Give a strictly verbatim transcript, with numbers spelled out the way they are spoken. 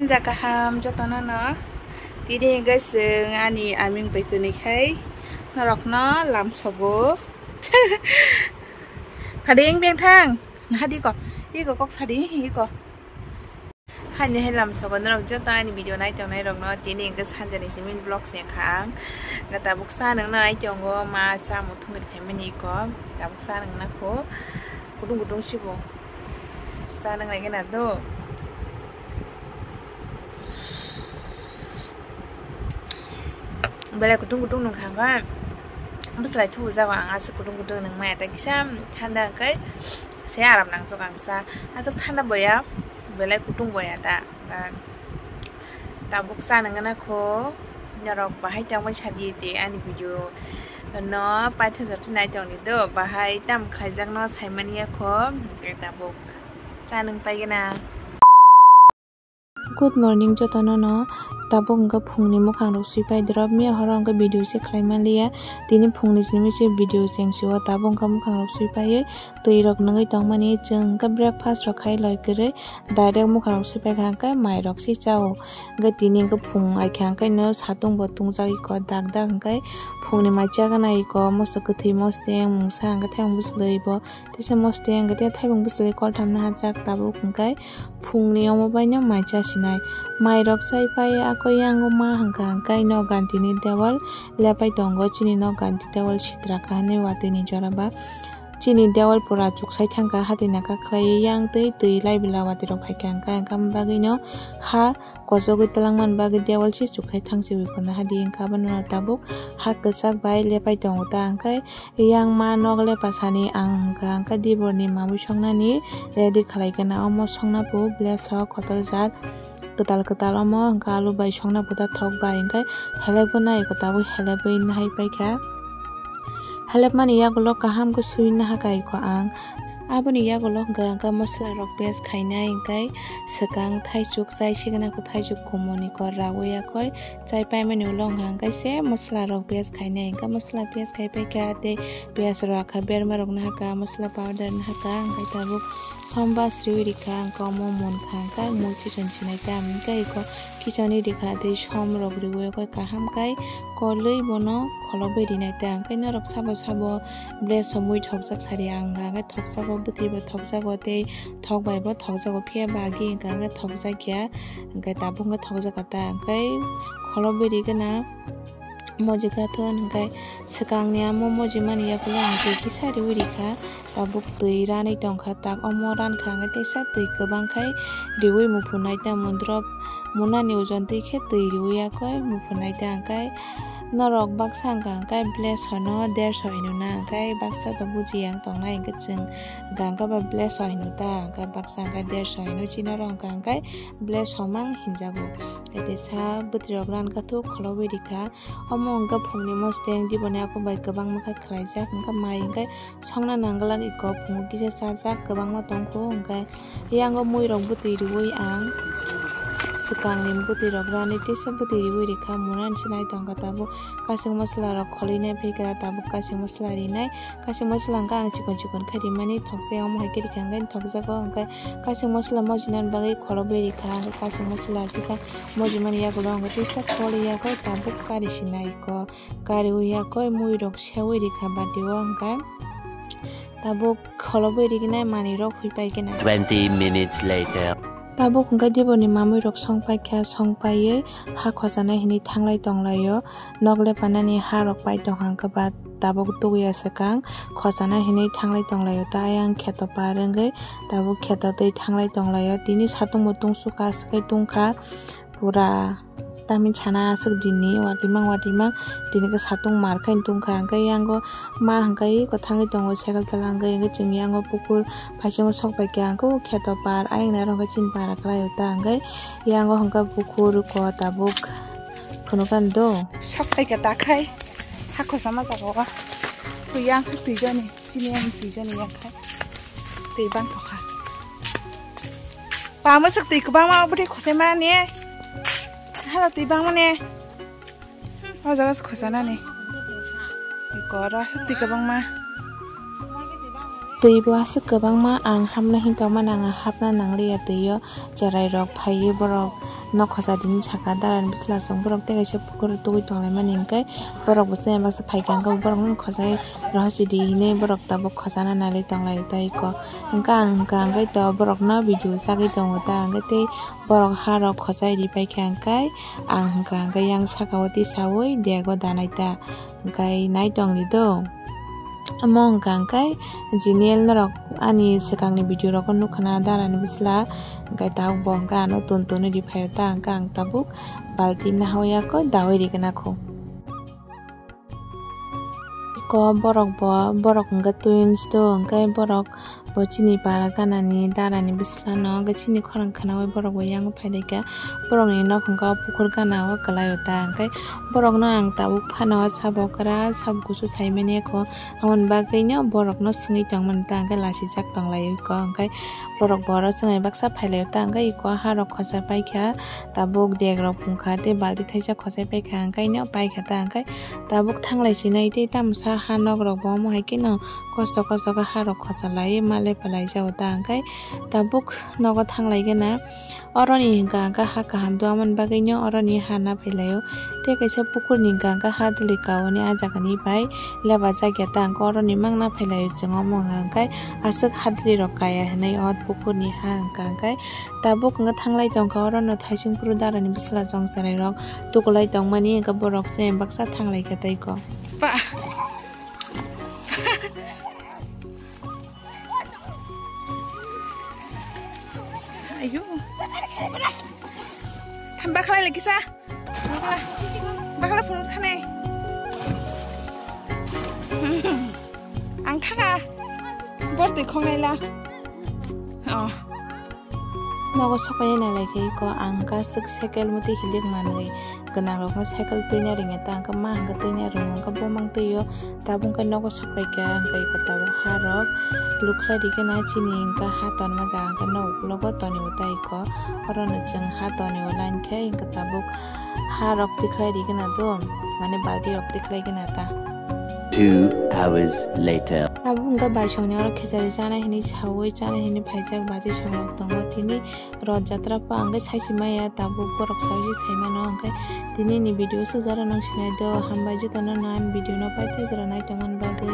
Ja kaham jotono no. Tini hingke chwng ani aming bai kwnwi khai norokno lamsogo. Phading beng thang. Nahadi ko. Iko kok sadi iko. Hani hai lamsogo norok joto ani video nai tongnai rokno tini hingke sanjani simin vlog se kha ang. Ga tabuk sa nang nai tongo ma cha muthung ri family ko. Tabuk sa nang na kho. Kutung kutung sibo. Sa nang nai gena do. Belai kutung kutung nung kha ba. Bwslai thubu jago ang aswk kutung kutung nung maya ta kisa thanda kai se aram nang jok ang sa aswk thanda boya belai kutung boya ta. Tabuk cha nang na kho norok bahai tongbai sadi te ani video no paithak jati nai tong di do bahai tam khlaijak no saimani ya kho tabuk. Cha nung paigena. Good morning jotono no. Tabuk hwnkhe phungni mwkhang rok swipai drop miya horo hwnkhe video se khlai manliya. Tini phungni simi se video cheng sio tabuk hwnkhe mwkhang rok swipai twi rok nungwi tongmani chwng hwnkhe breakfast rok khai loi kwrwi direct mwkhang rok swipai kha hwnkhe mai rok se chao. Hwnkhe tini hwnkhe phung ai kha hwnkhe no satung bo tungjagwi kho dak dak hwnkhe phungni mai chagana iko moso kwthwi mosteng mungsa hwnkhe thayung bwswlwi bo. Teisa mosteng hwnkhe tei thaibung bwswlwi koltham no hachak tabuk hwnkhe phungni omo baino mai chasinai. Mai rok chai pai ako yango ma hwnkha hwnkhe nok ganti ni dewal lepai tongo chini nok ganti dewal sitra kahani watwi ni jora ba chini dewal pura chuksai thangkha hati naka khlaiwi yang twi twi lai bila watwi rok phaikha hwnkhe hwnkhe bagwi no ha. Kochogwi twlangmani bagwi dewal se chukthai thangsiwi khorna hadi wngkha, abono tabuk ha kwchak bai lepai tongo ta, hwnkhe yang ma nok lepa sani ang hwnkha, hwnkhe diborni mamwi songnani ready khlai gana, omo songna po bless o kotor jat kwtal kwtal, omo hwnkhe alu bai songna po ta thok bai, hwnkhe helep gana eko tabuk helepwi nahai paikha. Helepmani yagulo kaham khe sui nahaka iko ang. Aboni yagulo hwnkha hwnkha masala rok paste khainai hwnkhe swkang thaichuk chai sigana kho thaichuk kumuni kor rawi yakoi chai paimani ulo hwnkha hwnkhe se masala rok paste khainai hwnkhe masala paste khai paikha tei piyaj rok hakha berma rok nahaka masala powder nahaka hwnkhe tabuk. Somba sriwi rikha, ang komo mon kha, ang kai mui kison sinai ta, ang kai ko kisoni rikha, tei som rok riwi, koi kaham kai kolwi bono kholobwi rinai ta, ang kai norok sabo sabo bless o mui thokjak sari, ang kai thokjago, bwtwi bo thokjago, tei thok bai bo thokjago, phiya ba agi ang kai thokjak ya, ang kai tabuk thokjak ta, ang kai kholobwi rigana. Moji gathon hwnkhe swkangni amo moji mani yagulo ang twi kisa riwi rikha, tabuk twi ranwi tongkha, tak omo rankha hwnkhe teisa twi kwbang khai riwi muphunai ta mundrop munani ojon twi khe twi riwi yakoi muphunai ta hwnkhe norok baksa hwnkha hwnkhe bless hono derso hinwi na hwnkhe baksa to bujiya wng tongnai hwnkhe chwng hwnkha hwnkhe ba bless o hinwi ta hwnkhe baksa hwnkhe derso hinwi chini oro hwnkha hwnkhe bless homang hinjago tei teisa bwtwi rok rankha thuk kholobwi rikha. Omo wngkha phungni mosteng, diboni ako bai kwbangma khe khlaijak, wngkha mai wngkhe songna nangwlak iko phungo kisa chajak kwbangma tongkho, wngkha yango muirok bwtwi riwi ang swkangni bwtwi rok rani tisa bwtwi riwi rikha, munani se nai tongkha tabuk kaising masala rok kholwi nai phikha tabuk kaising masala rinai. Kaising masala hwnkha ang chikon chikon khe rimani thokjai, omo hai khe rikha hwnkhe thokjago, hwnkhe kaising masala mojinani bagwi kholobwi rikha, hwnkhe kaising masala kisa mojimani yagulo hwnkhe tisa kholi yakho tabuk kari sinai ko, kariwi yakho muirok sewi rikha bati o hwnkhe tabuk kholobwi rignai manwirok huipai khe nai. Twenty minutes later. Tabuk hwnkhe diboni mamwirok songpai kha, songpaiwi ha khochanai hinwi thanglai tonglaio. Nok lepanani ha rok pai tongkha hwnkhe ba tabuk tuguya swkang khochanai hinwi thanglai tonglaio. Ta ayang kheto par wngwi tabuk kheto twi thanglai tonglaio. Tini satung bo tungsukha, aswk khe tungkha pura. Tamni sana aswk dinni watimang watimang tini khe satung mar khai tungkha. Hwnkhe yango ma hwnkhe eko thangwi tongo cycle tola hwnkhe, hwnkhe chwng yango pukur phaisingo sok bai khe hwnkhe o kheto par ayang nai aro hwnkhe chini para kwlai o ta hwnkhe yango hwnkhe pukur ko tabuk. Phunukani do. Sok pai khe ta khai. Ha khosa ma jaga o. Twi yang twi jani. Sini yang twi jani yang khai. Twi bang thokha. Pa mwswk twi kwbangma obwtwi khosai mani. Hala twi bangmani. O jaga se khosa nani. Kora swk twi kwbangma. Twi bo aswk kwbangma, ang hapna hin tongmani, ang hapna nangliya twi o. Cherai rok phaiwi borok nok khosa dini saka, dara ni bwsla chwng borok tei kaisa pukur tugwi tonglaimani hwnkhe borok bo chwng baksa phaikha, hwnkhe borok no khosai rohorsi di hinwi borok tabuk khosana nailai tonglaio ta iko. Hwnkhe ang hwnkha hwnkhe to borok no video sagwi tongo ta, hwnkhe tei borok ha rok khosai ri paikha, hwnkhe ang hwnkha hwnkhe yang saka o tisaui dego danai ta, hwnkhe nai tongdi do. Omo hwnkha hwnkhe Jiniel norok ani swkangni video rogo nukha na, dara ni bwsla, hwnkhe tabuk bo hwnkhe ano tun tunwi ri phaio ta, hwnkhe ang tabuk balti nahoi ya kho daui ri gana kho. Iko borok bo, borok hwnkhe twins do, hwnkhe borok bo chini para gana ni dara ni bwsla no, hwnkhe chini khorang khwnaui borok bo yang phai lai kha. Borok ni nok hwnkhe o pukur gana o kwlai o ta, hwnkhe borok no ang tabuk phano sabo kwrak sabo kusu sai manya kho. Aboni bagwi no borok no swngwi tong mani ta, hwnkhe lachijak tong lai o iko, hwnkhe borok bo oro chwng bai baksa phai lai o ta, hwnkhe iko ha rok khosa pai kha, tabuk dek rok pung kha tei balti thaisa khosai pai kha, hwnkhe no pai kha ta, hwnkhe tabuk thang lai sinai tei tamsa ha nok rok bo omo hai khe no kosto kosto khe ha rok khosa lai ma le phalai ja o ta, hwnkhe tabuk nogo thang lai gana. Oroni hwnkha hwnkhe ha kaham dua man bagwino oroni ha na phailaio. Tei kaisa pukurni hwnkha hwnkhe ha duli kauni ah jagani bai lebajak ya ta, hwnkhe oroni mang na phailaio chwng omo hwnkha hwnkhe aswk ha duli rok kaya hinwi o pukurni ha hwnkha hwnkhe tabuk hwnkhe thanglai tongkha orono thaising phuru darani bwsla jong chwrairok tukulai tongmani hwnkhe borok se baksa thanglaikha tei kho. Pa. Ayo. Tham bakla lagi sa. Bakla, bakla phone thane. Ang thaka. Borte khongnai la. Oh. Nogo sokpai nai lai khe ko ang kasuk cycle muti hilik manwi. Gwnangrokno cycle twina ringya ta, hwnkhe ma hwnkhe twina ringo, hwnkhe bumang twio tabuk khe nogo sokpaikha, hwnkhe iko tabuk harok lukhlai rikhe na chini hwnkhe ha tonma jaga hwnkhe nok uklogo tonio ta iko. Orono chwng ha tonio line khe hwnkhe tabuk harok tikhlai rikhe na do, mane balti rok tikhlai khe na ta. Two hours later. Tabuk hwnkhe baisongni oro khichari chanai hinwi saui chanai hinwi phaijak, baji songrok tongo tini. Rot jatra pa hwnkhe saisi maya, tabuk borok saui se saimano, hwnkhe tini ni video sujaro nang sinai do, hambai jotono no ani video no paithak jora nai tongmani bagwi.